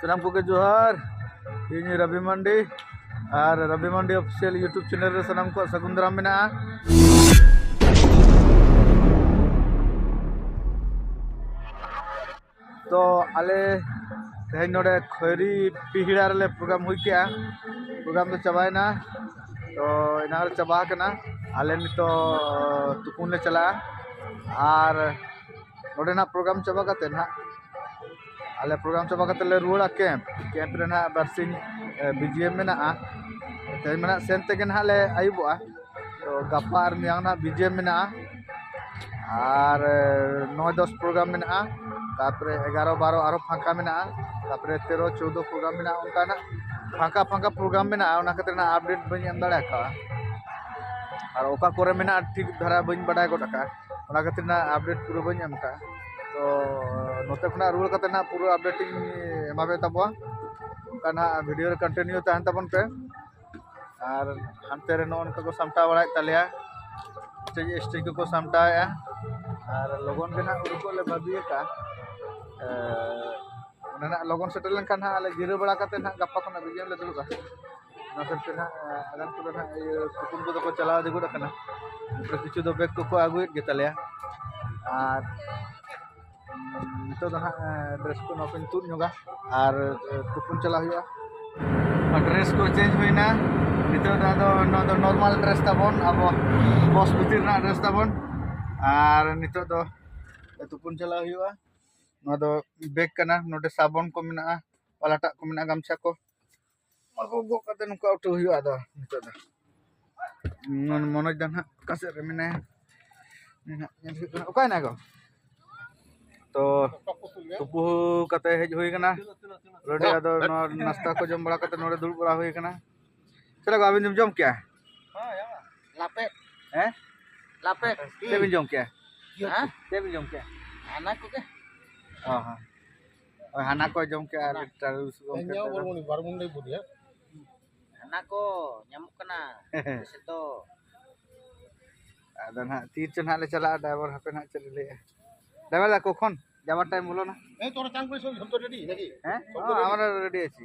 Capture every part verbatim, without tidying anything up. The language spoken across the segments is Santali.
ᱥᱟᱱᱟᱢ ᱠᱚᱜᱮ ᱡᱚᱦᱟᱨ᱾ ᱤᱧ ᱨᱚᱵᱤ ᱢᱟᱱᱰᱤ, ᱟᱨ ᱨᱚᱵᱤ ᱢᱟᱱᱰᱤ ᱚᱯᱷᱤᱥᱤᱭᱟᱞ YouTube ᱪᱮᱱᱮᱞ ᱨᱮ ᱥᱟᱱᱟᱢ ᱠᱚᱣᱟᱜ ᱥᱟᱹᱜᱩᱱ ᱫᱟᱨᱟᱢ ᱢᱮᱱᱟᱜᱼᱟ᱾ ᱛᱚ ᱟᱞᱮ ᱛᱮᱦᱮᱧ ᱱᱚᱰᱮ ᱠᱷᱚᱭᱨᱤ ᱯᱤᱦᱤᱲᱟ ᱨᱮᱞᱮ ᱯᱨᱳᱜᱨᱟᱢ ᱦᱩᱭ ᱠᱮᱜᱼᱟ᱾ ᱯᱨᱳᱜᱨᱟᱢ ᱫᱚ ᱪᱟᱵᱟᱭᱮᱱᱟ, ᱛᱚ ᱮᱱᱟᱝ ᱨᱮ ᱪᱟᱵᱟ ᱟᱠᱟᱱᱟ᱾ ᱟᱞᱮ ᱱᱤᱛᱚᱜ ᱛᱩᱯᱩᱱ ᱞᱮ ᱪᱟᱞᱟᱜᱼᱟ, ᱟᱨ ᱱᱚᱰᱮᱱᱟᱜ ᱯᱨᱳᱜᱨᱟᱢ ᱪᱟᱵᱟ ᱠᱟᱛᱮ ᱱᱟᱦᱟᱜ, ᱟᱞᱮ ᱯᱨᱳᱜᱨᱟᱢ ᱪᱟᱵᱟ ᱠᱟᱛᱮ ᱞᱮ ᱨᱩᱣᱟᱹᱲᱟ ᱠᱮᱢᱯ᱾ ᱠᱮᱢᱯ ᱨᱮ ᱱᱟᱦᱟᱜ ᱵᱟᱨᱥᱤᱧ ᱵᱤᱡᱤᱭᱮᱢ ᱢᱮᱱᱟᱜᱼᱟ᱾ ᱛᱮᱦᱮᱧ ᱢᱟ ᱱᱟᱦᱟᱜ ᱥᱮᱱ ᱛᱮᱜᱮ ᱱᱟᱦᱟᱜ ᱞᱮ ᱟᱹᱭᱩᱵᱚᱜᱼᱟ᱾ ᱛᱚ ᱜᱟᱯᱟ ᱟᱨ ᱢᱮᱭᱟᱝ ᱱᱟᱦᱟᱜ ᱵᱤᱡᱤᱭᱮᱢ ᱢᱮᱱᱟᱜᱼᱟ, ᱟᱨ ᱱᱚᱭ ᱫᱚᱥ ᱯᱨᱳᱜᱨᱟᱢ ᱢᱮᱱᱟᱜᱼᱟ, ᱛᱟᱨᱯᱚᱨᱮ ᱮᱜᱟᱨᱚ ᱵᱟᱨᱚ ᱟᱨᱚ ᱯᱷᱟᱸᱠᱟ ᱢᱮᱱᱟᱜᱼᱟ, ᱛᱟᱨᱯᱚᱨᱮ ᱛᱮᱨᱚ ᱪᱳᱫᱚ ᱯᱨᱳᱜᱨᱟᱢ ᱢᱮᱱᱟᱜᱼᱟ᱾ ᱚᱱᱠᱟᱱᱟᱜ ᱯᱷᱟᱸᱠᱟ ᱯᱷᱟᱸᱠᱟ ᱯᱨᱳᱜᱨᱟᱢ ᱢᱮᱱᱟᱜᱼᱟ, ᱚᱱᱟ ᱠᱷᱟᱹᱛᱤᱨ ᱱᱟᱦᱟᱜ ᱟᱯᱰᱮᱴ ᱵᱟᱹᱧ ᱮᱢ ᱫᱟᱲᱮ ᱟᱠᱟᱫᱼᱟ᱾ ᱟᱨ ᱚᱠᱟ ᱠᱚᱨᱮ ᱢᱮᱱᱟᱜᱼᱟ ᱴᱷᱤᱠ ᱫᱷᱟᱨᱟ ᱵᱟᱹᱧ ᱵᱟᱰᱟᱭ ᱜᱚᱫ ᱟᱠᱟᱫᱼᱟ, ᱚᱱᱟ ᱠᱷᱟᱹᱛᱤᱨ ᱱᱟᱦᱟᱜ ᱟᱯᱰᱮᱴ ᱯᱩᱨᱟᱹ ᱵᱟᱹᱧ ᱮᱢ ᱟᱠᱟᱫᱼᱟ᱾ ᱛᱚ ᱱᱚᱛᱮ ᱠᱷᱚᱱᱟᱜ ᱨᱩᱣᱟᱹᱲ ᱠᱟᱛᱮ ᱱᱟᱦᱟᱜ ᱯᱩᱨᱟᱹ ᱟᱯᱰᱮᱴ ᱤᱧ ᱮᱢᱟ ᱯᱮ ᱛᱟᱵᱚᱣᱟ᱾ ᱚᱱᱠᱟ ᱱᱟᱦᱟᱜ ᱵᱷᱤᱰᱤᱭᱳ ᱨᱮ ᱠᱚᱱᱴᱤᱱᱤᱭᱩ ᱛᱟᱦᱮᱱ ᱛᱟᱵᱚᱱ ᱯᱮ᱾ ᱟᱨ ᱦᱟᱱᱛᱮ ᱨᱮ ᱱᱚᱜᱼᱚ ᱱᱚᱝᱠᱟ ᱠᱚ ᱥᱟᱢᱴᱟᱣ ᱵᱟᱲᱟᱭᱮᱫ ᱛᱟᱞᱮᱭᱟ, ᱥᱴᱮᱡᱽ ᱥᱴᱮᱡᱽ ᱠᱚᱠᱚ ᱥᱟᱢᱴᱟᱣᱮᱫᱼᱟ᱾ ᱟᱨ ᱞᱚᱜᱚᱱ ᱜᱮ ᱱᱟᱦᱟᱜ ᱩᱰᱩᱠᱚᱜ ᱞᱮ ᱵᱷᱟᱹᱵᱤ ᱟᱠᱟᱫᱼᱟ᱾ ᱮ, ᱚᱸᱰᱮ ᱱᱟᱦᱟᱜ ᱞᱚᱜᱚᱱ ᱥᱮᱴᱮᱨ ᱞᱮᱱᱠᱷᱟᱱ ᱱᱟᱦᱟᱜ ᱟᱞᱮ ᱡᱤᱨᱟᱹᱣ ᱵᱟᱲᱟ ᱠᱟᱛᱮ ᱱᱟᱦᱟᱜ ᱜᱟᱯᱟ ᱠᱷᱚᱱᱟᱜ ᱵᱤᱡᱤᱭᱮᱢ ᱞᱮ ᱫᱩᱲᱩᱵᱼᱟ᱾ ᱚᱱᱟ ᱦᱤᱥᱟᱹᱵ ᱛᱮ ᱱᱟᱦᱟᱜ, ᱮ, ᱟᱫᱷᱟᱱ ᱠᱚᱫᱚ ᱱᱟᱦᱟᱜ ᱤᱭᱟᱹ ᱛᱩᱯᱩᱱ ᱠᱚᱫᱚ ᱠᱚ ᱪᱟᱞᱟᱣ ᱤᱫᱤ ᱜᱚᱫ ᱟᱠᱟᱱᱟ᱾ ᱠᱤᱪᱷᱩ ᱫᱚ ᱵᱮᱜᱽ ᱠᱚᱠᱚ ᱟᱹᱜᱩᱭᱮᱫ ᱜᱮᱛᱟᱞᱮᱭᱟ᱾ ᱟᱨ ᱱᱤᱛᱚᱜ ᱫᱚ ᱱᱟᱦᱟᱜ, ᱮ, ᱰᱨᱮᱥ ᱠᱚ ᱱᱚᱣᱟ ᱠᱚᱧ ᱛᱩᱫ ᱧᱚᱜᱟ ᱟᱨ, ᱮ, ᱛᱩᱯᱩᱱ ᱪᱟᱞᱟᱜ ᱦᱩᱭᱩᱜᱼᱟ᱾ ᱟᱨ ᱰᱨᱮᱥ ᱠᱚ ᱪᱮᱧᱡᱽ ᱦᱩᱭᱱᱟ᱾ ᱱᱤᱛᱚᱜ ᱫᱚ ᱟᱫᱚ ᱱᱚᱣᱟ ᱫᱚ ᱱᱚᱨᱢᱟᱞ ᱰᱨᱮᱥ ᱛᱟᱵᱚᱱ, ᱟᱵᱚ ᱵᱚᱥ ᱵᱷᱤᱛᱤᱨ ᱨᱮᱱᱟᱜ ᱰᱨᱮᱥ ᱛᱟᱵᱚᱱ᱾ ᱟᱨ ᱱᱤᱛᱚᱜ ᱫᱚ ᱛᱩᱯᱩᱱ ᱪᱟᱞᱟᱜ ᱦᱩᱭᱩᱜᱼᱟ᱾ ᱱᱚᱣᱟ ᱫᱚ ᱵᱮᱜᱽ ᱠᱟᱱᱟ, ᱱᱚᱰᱮ ᱥᱟᱵᱚᱱ ᱠᱚ ᱢᱮᱱᱟᱜᱼᱟ, ᱯᱟᱞᱦᱟᱴᱟᱜ ᱠᱚ ᱢᱮᱱᱟᱜᱼᱟ, ᱜᱟᱢᱪᱷᱟ ᱠᱚ᱾ ᱚᱱᱟ ᱠᱚ ᱜᱚᱜ ᱠᱟᱛᱮ ᱱᱚᱝᱠᱟ ᱩᱴᱷᱟᱹᱣ ᱦᱩᱭᱩᱜᱼᱟ᱾ ᱟᱫᱚ ᱱᱤᱛᱚᱜ ᱫᱚ ᱢᱚᱱ-, ᱢᱚᱱᱳᱡᱽ ᱫᱟ ᱱᱟᱦᱟᱜ ᱚᱠᱟ ᱥᱮᱫ ᱨᱮ ᱢᱮᱱᱟᱭᱟ? ᱩᱱᱤ ᱱᱟᱦᱟᱜ ᱧᱮᱞ ᱦᱩᱭᱩᱜ ᱠᱟᱱᱟ᱾ ᱚᱠᱟᱭᱮᱱᱟ ᱜᱚ? ᱛᱚ ᱛᱩᱯᱩ ᱠᱟᱛᱮ ᱦᱮᱡ ᱦᱩᱭ ᱠᱟᱱᱟ᱾ ᱱᱚᱰᱮ ᱟᱫᱚ ᱱᱚᱣᱟ ᱱᱟᱥᱛᱟ ᱠᱚ ᱡᱚᱢ ᱵᱟᱲᱟ ᱠᱟᱛᱮ ᱱᱚᱰᱮ ᱫᱩᱲᱩᱵ ᱵᱟᱲᱟ ᱦᱩᱭ ᱠᱟᱱᱟ᱾ ᱪᱮᱫ ᱞᱮᱠᱟ ᱟᱹᱵᱤᱱ ᱫᱚᱵᱤᱱ ᱡᱚᱢ ᱠᱮᱜᱼᱟ? ᱞᱟᱯᱮ᱾ ᱦᱮᱸ? ᱞᱟᱯᱮ᱾ ᱪᱮᱫ ᱵᱤᱱ ᱡᱚᱢ ᱠᱮᱜᱼᱟ? ᱦᱮᱸ? ᱪᱮᱫ ᱵᱤᱱ ᱡᱚᱢ ᱠᱮᱜᱼᱟ? ᱦᱟᱱᱟ ᱠᱚᱜᱮ᱾ ᱚ ᱦᱚᱸ᱾ ᱦᱳᱭ, ᱦᱟᱱᱟ ᱠᱚ ᱡᱚᱢ ᱠᱮᱜᱼᱟ ᱟᱨ ᱦᱟᱱᱟ᱾ ᱴᱟᱨᱩᱥ ᱜᱚᱢᱠᱮ ᱛᱮᱧᱡᱚ ᱛᱟᱠᱚ᱾ ᱵᱚᱨᱢᱚᱱᱤ, ᱵᱟᱨᱢᱩᱱᱰᱤ ᱵᱩᱫᱷᱤᱭᱟ᱾ ᱦᱟᱱᱟ ᱠᱚ ᱧᱟᱢᱚᱜ ᱠᱟᱱᱟ᱾ ᱥᱮ ᱫᱚ᱾ ᱟᱫᱚ ᱱᱟᱦᱟᱜ ᱛᱤᱨ ᱪᱚ ᱱᱟᱦᱟᱜ ᱞᱮ ᱪᱟᱞᱟᱜᱼᱟ, ᱰᱟᱭᱵᱷᱟᱨ ᱦᱟᱯᱮ ᱱᱟᱦᱟᱜ ᱪᱮᱫ ᱮ ᱞᱟᱹᱭᱮᱜᱼᱟ᱾ ᱰᱟᱭᱵᱷᱟᱨ ᱫᱟ, ᱠᱚᱠᱷᱚᱱ? যাবার টাইম বলো না। এই তোরা চান করিস, সব ধরতে রেডি নাকি? হ্যাঁ, আমরা রেডি আছি।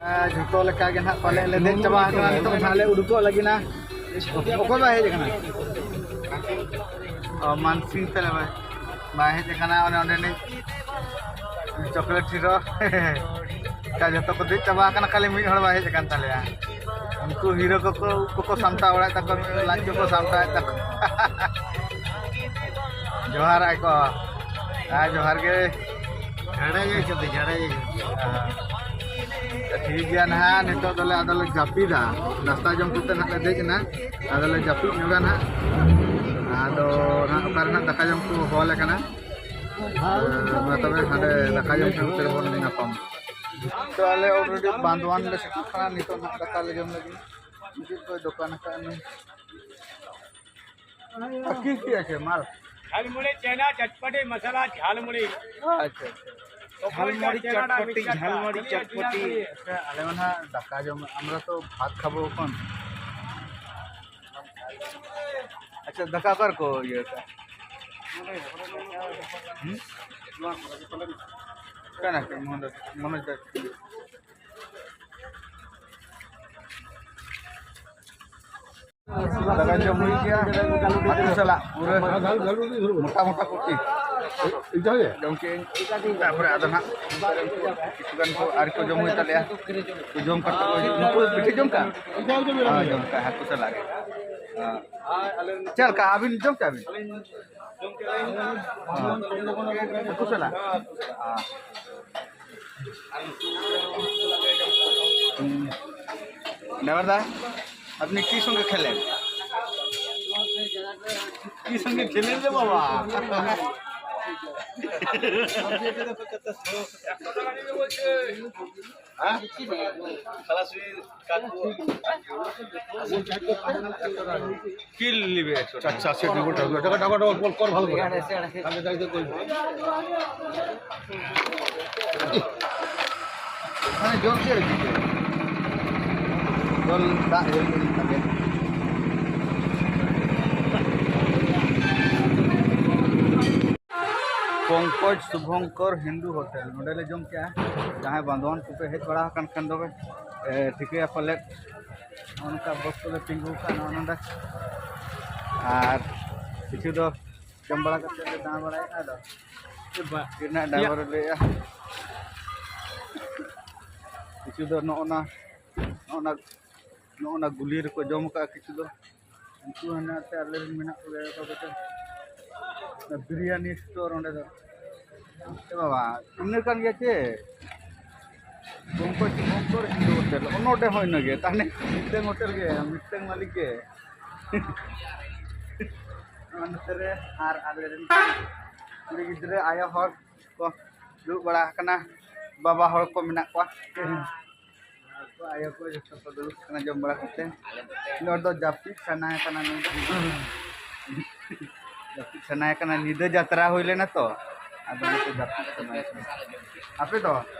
ᱦᱮᱸ, ᱡᱷᱚᱛᱚ ᱞᱮᱠᱟ ᱜᱮ ᱱᱟᱦᱟᱜ ᱯᱟᱞᱮ ᱞᱮ ᱫᱮᱡ ᱪᱟᱵᱟ ᱟᱠᱟᱱᱟ᱾ ᱱᱤᱛᱚᱜ ᱱᱟᱦᱟᱜ ᱞᱮ ᱩᱰᱩᱠᱚᱜ ᱞᱟᱹᱜᱤᱫ ᱱᱟ᱾ ᱚᱠᱚᱭ ᱵᱟᱭ ᱦᱮᱡ ᱟᱠᱟᱱᱟ? ᱚ, ᱢᱟᱱᱥᱤᱝ ᱛᱟᱞᱮ ᱵᱟᱭ, ᱵᱟᱭ ᱦᱮᱡ ᱟᱠᱟᱱᱟ᱾ ᱚᱱᱮ ᱚᱸᱰᱮᱱᱤᱡ ᱪᱚᱠᱞᱮᱴ ᱦᱤᱨᱳ᱾ ᱚᱱᱠᱟ ᱡᱷᱚᱛᱚ ᱠᱚ ᱫᱮᱡ ᱪᱟᱵᱟ ᱟᱠᱟᱱᱟ, ᱠᱷᱟᱹᱞᱤ ᱢᱤᱫ ᱦᱚᱲ ᱵᱟᱭ ᱦᱮᱡ ᱟᱠᱟᱱ ᱛᱟᱞᱮᱭᱟ᱾ ᱩᱱᱠᱩ ᱦᱤᱨᱳ ᱠᱚᱠᱚ, ᱩᱱᱠᱩ ᱠᱚ ᱥᱟᱢᱴᱟᱣ ᱵᱟᱲᱟᱭᱮᱫ ᱛᱟᱠᱚᱣᱟ, ᱞᱟᱡ ᱠᱚᱠᱚ ᱥᱟᱢᱴᱟᱣᱮᱫ ᱛᱟᱠᱚᱣᱟ᱾ ᱡᱚᱦᱟᱨ ᱟᱭ ᱠᱚ᱾ ᱦᱮᱸ, ᱡᱚᱦᱟᱨ ᱜᱮ᱾ ᱡᱷᱟᱲᱟ ᱡᱟᱭ ᱠᱟᱛᱮ, ᱡᱷᱟᱲᱟ ᱡᱟᱭ ᱠᱟᱛᱮ᱾ ᱦᱮᱸ᱾ ᱴᱷᱤᱠ ᱜᱮᱭᱟ ᱱᱟᱦᱟᱜ, ᱱᱤᱛᱚᱜ ᱫᱚᱞᱮ ᱟᱫᱚᱞᱮ ᱡᱟᱹᱯᱤᱫᱟ᱾ ᱱᱟᱥᱛᱟ ᱡᱚᱢ ᱠᱟᱛᱮ ᱱᱟᱦᱟᱜ ᱞᱮ ᱫᱮᱡ ᱮᱱᱟ, ᱟᱫᱚᱞᱮ ᱡᱟᱹᱯᱤᱫ ᱧᱚᱜᱟ ᱱᱟᱦᱟᱜ᱾ ᱟᱫᱚ ᱱᱟᱦᱟᱜ ᱚᱠᱟ ᱨᱮ ᱱᱟᱦᱟᱜ ᱫᱟᱠᱟ ᱡᱚᱢ ᱠᱚ ᱦᱚᱦᱚ ᱟᱞᱮ ᱠᱟᱱᱟ᱾ ᱢᱟ ᱛᱚᱵᱮ ᱦᱟᱸᱰᱮ ᱫᱟᱠᱟ ᱡᱚᱢ ᱴᱷᱮᱱ ᱩᱛᱟᱹᱨ ᱵᱚᱱ ᱧᱟᱯᱟᱢ᱾ ᱛᱚ ᱟᱞᱮ already ᱵᱟᱸᱫᱣᱟᱱ ᱞᱮ ᱥᱮᱴᱮᱨ ᱠᱟᱱᱟ, ᱱᱤᱛᱚᱜ ᱱᱟᱦᱟᱜ ᱫᱟᱠᱟ ᱞᱮ ᱡᱚᱢ ᱞᱟᱹᱜᱤᱫ᱾ ᱢᱩᱪᱟᱹᱫ ᱠᱚᱭ ᱫᱚᱠᱟᱱ ᱟᱠᱟᱫ ᱱᱩᱭ᱾ ᱟᱨ ᱠᱤ ᱠᱤ ᱟᱪᱷᱮ ᱢᱟᱞ? ᱡᱷᱟᱞᱢᱩᱲᱤ ᱪᱮᱱᱟ ᱪᱚᱴᱯᱚᱴᱤ ᱢᱟᱥᱟᱞᱟ ᱡᱷᱟᱞᱢᱩᱲᱤ᱾ ᱟᱪᱪᱷᱟ, ᱟᱪᱪᱷᱟ᱾ ᱡᱷᱟᱞᱢᱩᱲᱤ ᱪᱚᱴᱯᱚᱴᱤ, ᱡᱷᱟᱞᱢᱩᱲᱤ ᱪᱚᱴᱯᱚᱴᱤ᱾ ᱟᱪᱪᱷᱟ, ᱟᱞᱮ ᱢᱟ ᱱᱟᱦᱟᱜ ᱫᱟᱠᱟ ᱡᱚᱢ, ᱟᱢᱨᱟ ᱛᱚ ᱵᱷᱟᱛ ᱠᱷᱟᱵᱚ ᱮᱠᱷᱚᱱ᱾ ᱟᱪᱪᱷᱟ, ᱫᱟᱠᱟ ᱚᱠᱟ ᱨᱮᱠᱚ ᱤᱭᱟᱹ ᱠᱟᱜᱼᱟ? ᱦᱩᱸ? ᱚᱠᱟ ᱱᱟᱠᱮ ᱢᱚᱱᱳᱡᱽ, ᱢᱚᱱᱳᱡᱽ ᱫᱟ᱾ ᱫᱟᱠᱟ ᱡᱚᱢ ᱦᱩᱭ ᱜᱮᱭᱟ, ᱦᱟᱹᱠᱩ ᱥᱟᱞᱟᱜ ᱯᱩᱨᱟᱹ ᱢᱚᱴᱟ ᱢᱚᱴᱟ ᱯᱩᱴᱷᱤ ᱡᱚᱢ ᱠᱮᱫ ᱟᱹᱧ᱾ ᱛᱟᱨᱯᱚᱨᱮ ᱟᱫᱚ ᱱᱟᱦᱟᱜ ᱠᱤᱪᱷᱩ ᱜᱟᱱ ᱠᱚ ᱟᱹᱣᱨᱤ ᱠᱚ ᱡᱚᱢ ᱦᱩᱭ ᱛᱟᱞᱮᱭᱟ, ᱠᱚ ᱡᱚᱢ ᱠᱟᱛᱮ ᱠᱚ ᱦᱤᱡᱩᱜ᱾ ᱱᱩᱠᱩ ᱯᱤᱴᱷᱟᱹ ᱡᱚᱢ ᱠᱟᱜ? ᱦᱮᱸ, ᱡᱚᱢ ᱠᱟᱜ, ᱦᱟᱹᱠᱩ ᱥᱟᱞᱟᱜ ᱜᱮ᱾ ᱦᱮᱸ᱾ ᱪᱮᱫ ᱞᱮᱠᱟ ᱟᱹᱵᱤᱱ ᱡᱚᱢ ᱠᱮᱜᱼᱟ ᱵᱤᱱ? ᱦᱮᱸ᱾ ᱦᱟᱹᱠᱩ ᱥᱟᱞᱟᱜ? ᱦᱮᱸ᱾ হুম। ড্রাইভার দা, আপনি কি সঙ্গে খেলেন? কি সঙ্গে খেলেন রে বাবা? হ্যাঁ? খালাসি কাকু। কি নিবে একশো টাকা? আচ্ছা, আচ্ছা, নিবো, টাকা, টাকা, টাকা, টাকা, কল, কল ভালো করে। এখানে এসে, এখানে এসে। আগে যাই তো কই। মানে জল দিয়ে রেখেছে। জল, দা-, জল দিয়ে দিতে হবে। ᱯᱚᱝᱠᱚᱡᱽ ᱥᱩᱵᱷᱚᱝᱠᱚᱨ ᱦᱤᱱᱫᱩ ᱦᱳᱴᱮᱞ, ᱱᱚᱸᱰᱮ ᱞᱮ ᱡᱚᱢ ᱠᱮᱜᱼᱟ᱾ ᱡᱟᱦᱟᱸᱭ ᱵᱟᱸᱫᱷᱣᱟᱱ ᱠᱚᱯᱮ ᱦᱮᱡ ᱵᱟᱲᱟ ᱟᱠᱟᱱ ᱠᱷᱟᱱ ᱫᱚ, ᱮ, ᱴᱷᱤᱠᱟᱹᱭᱟ ᱯᱟᱞᱮᱫ᱾ ᱱᱚᱜᱼᱚ ᱱᱚᱝᱠᱟ ᱵᱚᱥ ᱠᱚᱞᱮ ᱛᱤᱸᱜᱩ ᱟᱠᱟᱫ ᱱᱚᱜᱼᱚ ᱱᱚᱸᱰᱮ᱾ ᱟᱨ ᱠᱤᱪᱷᱩ ᱫᱚ ᱡᱚᱢ ᱵᱟᱲᱟ ᱠᱟᱛᱮ ᱞᱮ ᱫᱟᱬᱟ ᱵᱟᱲᱟᱭᱮᱫᱼᱟ᱾ ᱟᱫᱚ ᱪᱮᱫ ᱨᱮᱱᱟᱜ ᱰᱟᱭᱵᱷᱟᱨ ᱮ ᱞᱟᱹᱭᱮᱫᱼᱟ, ᱠᱤᱪᱷᱩ ᱫᱚ ᱱᱚᱜᱼᱚ ᱱᱟ, ᱱᱚᱜᱼᱚ ᱱᱟ, ᱱᱚᱜᱼᱚ ᱱᱟ ᱜᱩᱞᱤ ᱨᱮᱠᱚ ᱡᱚᱢ ᱟᱠᱟᱫᱼᱟ ᱠᱤᱪᱷᱩ ᱫᱚ᱾ ᱩᱱᱠᱩ ᱦᱟᱱᱮ ᱟᱞᱮ ᱨᱮᱱ ᱢᱮᱱᱟᱜ ᱠᱚᱜᱮᱭᱟ, ᱚᱠᱟ ᱠᱚᱪᱚ᱾ ᱚᱱᱟ ᱵᱤᱨᱭᱟᱱᱤ ᱥᱴᱳᱨ ᱚᱸᱰᱮ ᱫᱚ᱾ ᱮ ᱵᱟᱵᱟ, ᱤᱱᱟᱹ ᱠᱟᱱ ᱜᱮᱭᱟ ᱪᱮ? ᱵᱚᱝᱠᱚ, ᱵᱚᱝᱠᱚ ᱦᱤᱱᱫᱩ ᱦᱳᱴᱮᱞ, ᱱᱚᱰᱮ ᱦᱚᱸ ᱤᱱᱟᱹ ᱜᱮ᱾ ᱛᱟᱦᱞᱮ ᱢᱤᱫᱴᱟᱝ ᱦᱳᱴᱮᱞ ᱜᱮ, ᱢᱤᱫᱴᱟᱝ ᱢᱟᱹᱞᱤᱠ ᱜᱮ᱾ ᱱᱚᱛᱮ ᱨᱮ ᱟᱨ ᱟᱞᱮ ᱨᱮᱱ ᱠᱩᱲᱤ ᱜᱤᱫᱽᱨᱟᱹ, ᱟᱭᱳ ᱦᱚᱲ ᱠᱚ ᱫᱩᱲᱩᱵ ᱵᱟᱲᱟ ᱟᱠᱟᱱᱟ, ᱵᱟᱵᱟ ᱦᱚᱲ ᱠᱚ ᱢᱮᱱᱟᱜ ᱠᱚᱣᱟ᱾ ᱟᱨ ᱠᱚ ᱟᱭᱳ ᱠᱚ ᱡᱚᱛᱚ ᱠᱚ ᱫᱩᱲᱩᱵ ᱠᱟᱱᱟ ᱡᱚᱢ ᱵᱟᱲᱟ ᱠᱟᱛᱮ᱾ ᱱᱚᱰᱮ ᱫᱚ ᱡᱟᱹᱯᱤᱫ ᱥᱟᱱᱟᱭᱮ ᱠᱟᱱᱟ ᱱᱩᱭ ᱫᱚ᱾ ᱡᱟᱹᱯᱤᱫ ᱥᱟᱱᱟᱭᱮ ᱠᱟᱱᱟ, ᱧᱤᱫᱟᱹ ᱡᱟᱛᱨᱟ ᱦᱩᱭ ᱞᱮᱱᱟ ᱛᱚ, ᱟᱫᱚ ᱚᱱᱟᱛᱮ ᱡᱟᱹᱯᱤᱫ ᱥᱟᱱᱟᱭᱮ ᱠᱟᱱᱟ᱾ ᱟᱯᱮ ᱫᱚ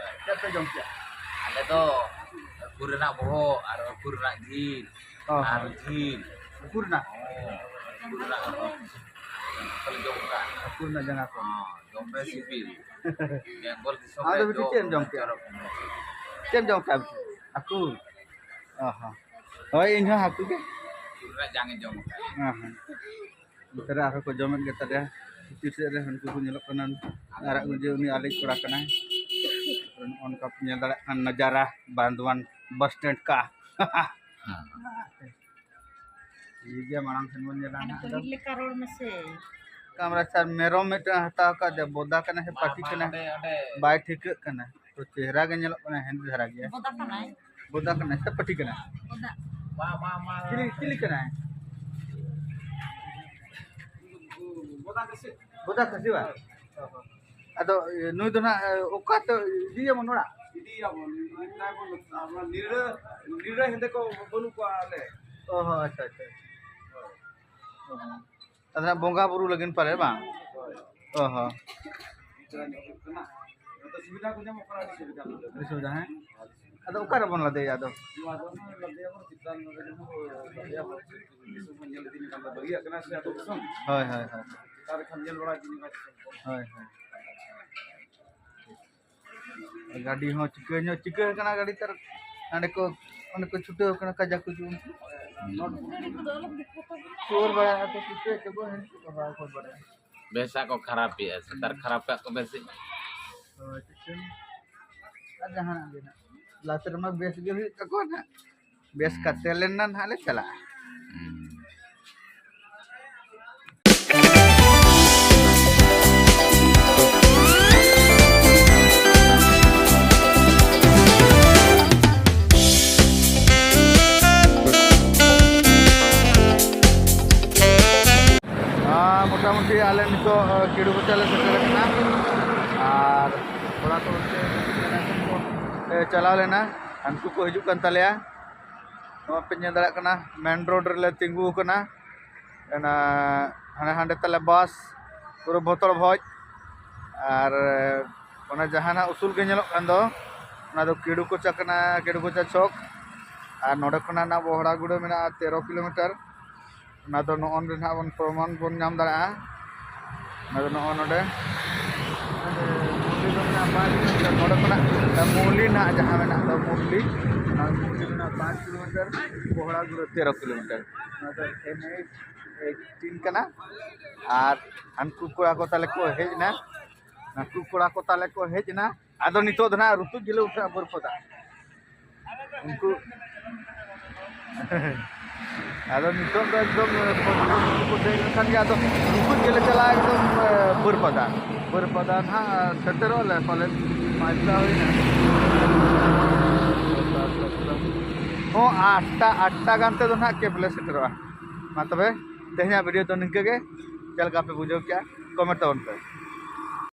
ᱪᱮᱫ ᱯᱮ ᱡᱚᱢ ᱠᱮᱜᱼᱟ? ᱟᱞᱮ ᱫᱚ ᱟᱹᱠᱩ ᱨᱮᱱᱟᱜ ᱵᱚᱦᱚᱜ ᱟᱨ ᱟᱹᱠᱩ ᱨᱮᱱᱟᱜ ᱡᱤᱞ ᱚ, ᱟᱨ ᱦᱚᱸ᱾ ᱡᱤᱞ᱾ ᱟᱹᱠᱩ ᱨᱮᱱᱟᱜ? ᱦᱚᱸ, ᱟᱹᱠᱩ ᱨᱮᱱᱟᱜ ᱦᱚᱸ᱾ ᱵᱟᱞᱮ ᱡᱚᱢ ᱠᱟᱜᱼᱟ᱾ ᱟᱹᱠᱩ ᱨᱮᱱᱟᱜ ᱡᱟᱸᱜᱟ ᱠᱚ᱾ ᱦᱚᱸ, ᱡᱚᱢ ᱯᱮ ᱥᱤᱵᱤᱞ᱾ ᱵᱮᱝᱜᱚᱞ ᱫᱤᱥᱚᱢ ᱟᱫᱚ ᱨᱮ ᱵᱤᱴᱤ ᱡᱚᱢ ᱪᱮᱫ ᱮᱢ ᱡᱚᱢ ᱠᱮᱜᱼᱟ? ᱪᱚᱨᱚᱠ ᱢᱮᱱᱟᱜᱼᱟ᱾ ᱪᱮᱫ ᱮᱢ ᱡᱚᱢ ᱠᱮᱜᱼᱟ ᱵᱤᱴᱤ? ᱦᱟᱹᱠᱩ? ᱚ ᱦᱚᱸ᱾ ᱦᱳᱭ, ᱤᱧ ᱦᱚᱸ ᱦᱟᱹᱠᱩ ᱜᱮ᱾ ᱦᱟᱹᱠᱩ ᱨᱮᱱᱟᱜ ᱡᱟᱝ ᱤᱧ ᱡᱚᱢ ᱠᱟᱜᱼᱟ᱾ ᱦᱮᱸ, ᱦᱮᱸ᱾ ᱱᱚᱛᱮ ᱨᱮ ᱟᱨᱦᱚᱸ ᱠᱚ ᱡᱚᱢᱮᱫ ᱜᱮ ᱛᱟᱞᱮᱭᱟ᱾ ᱵᱷᱤᱛᱤᱨ ᱥᱮᱫ ᱨᱮ ᱩᱱᱠᱩ ᱠᱚ ᱧᱮᱞᱚᱜ ᱠᱟᱱᱟ᱾ ᱟᱨᱟᱜ ᱜᱮ ᱩᱱᱤ ᱟᱞᱮ ᱠᱚᱲᱟ ᱠᱟᱱᱟᱭ᱾ ᱱᱚᱜᱼᱚ ᱱᱚᱝᱠᱟ ᱯᱮ ᱧᱮᱞ ᱫᱟᱲᱮᱭᱟᱜ ᱠᱟᱱ ᱱᱟᱡᱟᱨᱟ ᱵᱟᱱᱫᱣᱟᱱ ᱵᱟᱥ ᱥᱴᱮᱱᱰ ᱠᱟ᱾ ᱦᱮᱸ᱾ ᱴᱷᱤᱠ ᱜᱮᱭᱟ, ᱢᱟᱲᱟᱝ ᱥᱮᱱ ᱵᱚᱱ ᱧᱮᱞᱟ ᱟᱫᱚ ᱦᱟᱸᱜ ᱟᱫᱚ᱾ ᱯᱟᱹᱦᱤᱞ ᱞᱮᱠᱟ ᱨᱚᱲ ᱢᱮᱥᱮ᱾ ᱠᱟᱢᱨᱟ ᱥᱟᱨ ᱢᱮᱨᱚᱢ ᱢᱤᱫᱴᱟᱝ ᱦᱟᱛᱟᱣ ᱟᱠᱟᱫ ᱫᱮ, ᱵᱚᱫᱟ ᱠᱟᱱᱟ ᱥᱮ ᱵᱟᱝ, ᱯᱟᱹᱴᱷᱤ ᱵᱟᱝ, ᱠᱟᱱᱟ? ᱚᱸᱰᱮ, ᱚᱸᱰᱮ᱾ ᱵᱟᱭ ᱴᱷᱤᱠᱟᱹᱜ ᱠᱟᱱᱟ᱾ ᱛᱚ ᱪᱮᱦᱨᱟ ᱜᱮ ᱧᱮᱞᱚᱜ ᱠᱟᱱᱟ, ᱦᱮᱸᱫᱮ ᱫᱷᱟᱨᱟ ᱜᱮᱭᱟ᱾ ᱵᱚᱫᱟ ᱠᱟᱱᱟᱭ᱾ ᱵᱚᱫᱟ ᱠᱟᱱᱟᱭ ᱥᱮ ᱯᱟᱹᱴᱷᱤ ᱠᱟᱱᱟᱭ? ᱵᱚᱫᱟ᱾ ᱪᱤᱞᱤ, ᱪᱤᱞᱤ ᱠᱟᱱᱟᱭ? ᱵᱚᱫᱟ ᱠᱷᱟᱹᱥᱤ ᱵᱟ? ᱟᱫᱚ ᱱᱩᱭ ᱫᱚ ᱱᱟᱜ ᱚᱠᱟ ᱛᱮ ᱤᱫᱤᱭᱟᱵᱚᱱ ᱚᱲᱟᱜ? ᱤᱫᱤᱭᱟᱵᱚᱱ, ᱱᱤᱨᱟᱹ, ᱱᱤᱨᱟᱹ ᱦᱮᱸᱫᱮ ᱠᱚ ᱵᱟᱹᱱᱩᱜ ᱠᱚᱣᱟ ᱟᱞᱮ᱾ ᱚ ᱦᱚᱸ, ᱟᱪᱪᱷᱟ, ᱟᱪᱪᱷᱟ᱾ ᱚ ᱦᱚᱸ᱾ ᱟᱫᱚ ᱱᱟᱜ ᱵᱚᱸᱜᱟ ᱵᱩᱨᱩ ᱞᱟᱹᱜᱤᱫ ᱯᱟᱞᱮ ᱵᱟᱝ? ᱦᱳᱭ᱾ ᱚ ᱦᱚᱸ᱾ ᱱᱚᱛᱮ ᱥᱩᱵᱤᱫᱷᱟ ᱠᱚ ᱧᱟᱢᱚᱜ ᱠᱟᱱᱟ, ᱟᱹᱰᱤ ᱥᱩᱵᱤᱫᱷᱟ᱾ ᱟᱹᱰᱤ ᱥᱩᱵᱤᱫᱷᱟ, ᱦᱮᱸ? ᱟᱫᱚ ᱚᱠᱟ ᱨᱮᱵᱚᱱ ᱞᱟᱫᱮᱭᱟ ᱟᱫᱚ? ᱱᱚᱣᱟ ᱫᱚ ᱱᱚᱜᱼᱚᱭ ᱞᱟᱫᱮᱭᱟᱵᱚᱱ, ᱪᱮᱛᱟᱱ ᱨᱮ ᱡᱮᱢᱚᱱ ᱞᱟᱫᱮᱭᱟᱵᱚᱱ, ᱫᱤᱥᱚᱢ ᱵᱚᱱ ᱧᱮᱞ ᱤᱫᱤ ᱞᱮᱠᱷᱟᱱ ᱫᱚ ᱵᱷᱟᱹᱜᱤᱭᱟᱜ ᱠᱟᱱᱟ ᱥᱮ ᱟᱹᱛᱩ ᱫᱤᱥᱚᱢ? ᱦᱳᱭ, ᱦᱳᱭ, ᱦᱳᱭ᱾ ᱪᱮᱛᱟᱱ ᱨᱮ ᱠᱷᱟᱱ ᱧᱮᱞ ᱵᱟᱲᱟ ᱤᱫᱤ ᱞᱮᱠᱷᱟᱱ ᱫᱤᱥᱚᱢ ᱠᱚ᱾ ᱦᱳᱭ, ᱦᱳᱭ᱾ ᱜᱟᱹᱰᱤ ᱦᱚᱸ ᱪᱤᱠᱟᱹ ᱧᱚᱜ ᱪᱤᱠᱟᱹ ᱠᱟᱱᱟ, ᱜᱟᱹᱰᱤ ᱛᱟᱨ ᱦᱟᱸᱰᱮ ᱠᱚ, ᱚᱸᱰᱮ ᱠᱚ ᱪᱷᱩᱴᱟᱹᱣ ᱠᱟᱱᱟ ᱠᱟᱡᱟᱠ ᱠᱚ ᱡᱩ-, ᱩᱱᱠᱩ ᱥᱩᱨ ᱵᱟᱲᱟᱭᱟ ᱠᱚ, ᱪᱤᱠᱟᱹ ᱪᱚ ᱠᱚ ᱦᱮᱡ ᱠᱚ ᱵᱟᱝ ᱠᱚ ᱵᱟᱲᱟᱭᱟ᱾ ᱵᱮᱥᱟᱜ ᱠᱚ ᱠᱷᱟᱨᱟᱯᱮᱜᱼᱟ, ᱥᱮᱛᱟᱨ ᱠᱷᱟᱨᱟᱯ ᱠᱟᱜ ᱠᱚ ᱵᱮᱥᱤ᱾ ᱦᱳᱭ, ᱪᱤᱠᱟᱹ ᱟᱨ ᱡᱟᱦᱟᱱᱟᱜ ᱜᱮ ᱱᱟᱜ ᱞᱟᱛᱟᱨ ᱨᱮᱢᱟ ᱵᱮᱥ ᱜᱮ ᱦᱩᱭᱩᱜ ᱛᱟᱠᱚᱣᱟ ᱱᱟᱜ, ᱵᱮᱥ ᱠᱟᱛᱮ ᱞᱮᱱᱟ ᱱᱟᱜ ᱞᱮ ᱪᱟᱞᱟᱜᱼᱟ᱾ ᱦᱩᱸ᱾ ᱟᱨ ᱢᱚᱴᱟᱢᱩᱴᱤ ᱟᱞᱮ ᱱᱤᱛᱚᱜ, ᱟᱸ, ᱠᱤᱰᱩ ᱠᱚᱪᱟ ᱞᱮ ᱥᱮᱴᱮᱨ ᱟᱠᱟᱱᱟ᱾ ᱟᱨ ᱠᱚᱲᱟ ᱠᱚ ᱚᱱᱛᱮ ᱠᱚ ᱪᱟᱞᱟᱣ ᱞᱮᱱᱟ, ᱦᱟᱱᱠᱩ ᱠᱚ ᱦᱤᱡᱩᱜ ᱠᱟᱱ ᱛᱟᱞᱮᱭᱟ᱾ ᱱᱚᱣᱟ ᱯᱮ ᱧᱮᱞ ᱫᱟᱲᱮᱭᱟᱜ ᱠᱟᱱᱟ, ᱢᱮᱱ ᱨᱳᱰ ᱨᱮᱞᱮ ᱛᱤᱸᱜᱩ ᱟᱠᱟᱱᱟ᱾ ᱚᱱᱟ ᱦᱟᱱᱮ ᱦᱟᱸᱰᱮ ᱛᱟᱞᱮ ᱵᱟᱥ ᱯᱩᱨᱟᱹ ᱵᱷᱚᱛᱚᱲ ᱵᱷᱚᱡ᱾ ᱟᱨ ᱚᱱᱟ ᱡᱟᱦᱟᱱᱟᱜ ᱩᱥᱩᱞ ᱜᱮ ᱧᱮᱞᱚᱜ ᱠᱟᱱ ᱫᱚ, ᱚᱱᱟ ᱫᱚ ᱠᱤᱰᱩ ᱠᱚᱪᱟ ᱠᱟᱱᱟ, ᱠᱤᱰᱩ ᱠᱚᱪᱟ ᱪᱷᱚᱠ᱾ ᱟᱨ ᱱᱚᱰᱮ ᱠᱷᱚᱱᱟᱜ ᱱᱟᱜ ᱵᱚᱦᱲᱟᱜᱩᱲᱟᱹ ᱢᱮᱱᱟᱜᱼᱟ ᱛᱮᱨᱚ ᱠᱤᱞᱳᱢᱤᱴᱟᱨ᱾ ᱚᱱᱟ ᱫᱚ ᱱᱚᱜᱼᱚ ᱱᱚᱰᱮ ᱱᱟᱜ ᱵᱚᱱ ᱯᱨᱚᱢᱟᱱ ᱵᱚᱱ ᱧᱟᱢ ᱫᱟᱲᱮᱭᱟᱜᱼᱟ᱾ ᱚᱱᱟ ᱫᱚ ᱱᱚᱜᱼᱚ ᱱᱚᱰᱮ, ᱱᱚᱰᱮ ᱢᱩᱨᱞᱤ ᱫᱚ ᱢᱮᱱᱟᱜᱼᱟ ᱯᱟᱸᱪ ᱠᱤᱞᱳᱢᱤᱴᱟᱨ᱾ ᱱᱚᱰᱮ ᱠᱷᱚᱱᱟᱜ ᱢᱩᱨᱞᱤ ᱱᱟᱜ ᱡᱟᱦᱟᱸ ᱢᱮᱱᱟᱜ ᱫᱚ ᱢᱩᱨᱞᱤ, ᱚᱱᱟ ᱢᱩᱨᱞᱤ ᱢᱮᱱᱟᱜᱼᱟ ᱯᱟᱸᱪ ᱠᱤᱞᱳᱢᱤᱴᱟᱨ, ᱵᱚᱦᱲᱟᱜᱩᱲᱟᱹ ᱛᱮᱨᱚ ᱠᱤᱞᱳᱢᱤᱴᱟᱨ᱾ ᱚᱱᱟ ᱫᱚ ᱮᱱ ᱮᱭᱤᱪ ᱮᱭᱤᱴᱤᱱ ᱠᱟᱱᱟ᱾ ᱟᱨ ᱦᱟᱱᱠᱩ ᱠᱚᱲᱟ ᱠᱚ ᱛᱟᱞᱮ ᱠᱚ ᱦᱮᱡ ᱮᱱᱟ, ᱦᱟᱱᱠᱩ ᱠᱚᱲᱟ ᱠᱚ ᱛᱟᱞᱮ ᱠᱚ ᱦᱮᱡ ᱮᱱᱟ᱾ ᱟᱫᱚ ᱱᱤᱛᱚᱜ ᱫᱚ ᱱᱟᱜ ᱨᱩᱛᱩᱡ ᱜᱮᱞᱮ ᱩᱴᱷᱟᱹᱜᱼᱟ ᱵᱟᱹᱨᱯᱟᱫᱟ᱾ ᱩᱱᱠᱩ ᱟᱫᱚ ᱱᱤᱛᱚᱜ ᱫᱚ ᱮᱠᱫᱚᱢ ᱯᱨᱚᱛᱷᱚᱢ ᱩᱱᱠᱩ ᱠᱚ ᱫᱮᱡ ᱞᱮᱱᱠᱷᱟᱱ ᱜᱮ ᱟᱫᱚ ᱨᱩᱛᱩᱡ ᱜᱮᱞᱮ ᱪᱟᱞᱟᱜᱼᱟ ᱮᱠᱫᱚᱢ, ᱮ, ᱵᱟᱹᱨᱯᱟᱫᱟ᱾ ᱵᱟᱹᱨᱯᱟᱫᱟ ᱱᱟᱦᱟᱜ ᱥᱮᱴᱮᱨᱚᱜ ᱟᱞᱮ ᱯᱟᱞᱮᱱ ᱯᱟᱸᱪᱴᱟ ᱦᱩᱭᱱᱟ᱾ ᱦᱚᱸ, ᱟᱴᱴᱟ, ᱟᱴᱴᱟ ᱜᱟᱱ ᱛᱮᱫᱚ ᱱᱟᱦᱟᱜ ᱠᱮᱵᱽ ᱞᱮ ᱥᱮᱴᱮᱨᱚᱜᱼᱟ᱾ ᱢᱟ ᱛᱚᱵᱮ ᱛᱮᱦᱮᱧᱟᱜ ᱵᱷᱤᱰᱤᱭᱳ ᱫᱚ ᱱᱤᱝᱠᱟᱹ ᱜᱮ᱾ ᱪᱮᱫ ᱞᱮᱠᱟ ᱯᱮ ᱵᱩᱡᱷᱟᱹᱣ ᱠᱮᱜᱼᱟ, ᱠᱚᱢᱮᱱᱴ ᱛᱟᱵᱚᱱ ᱯᱮ᱾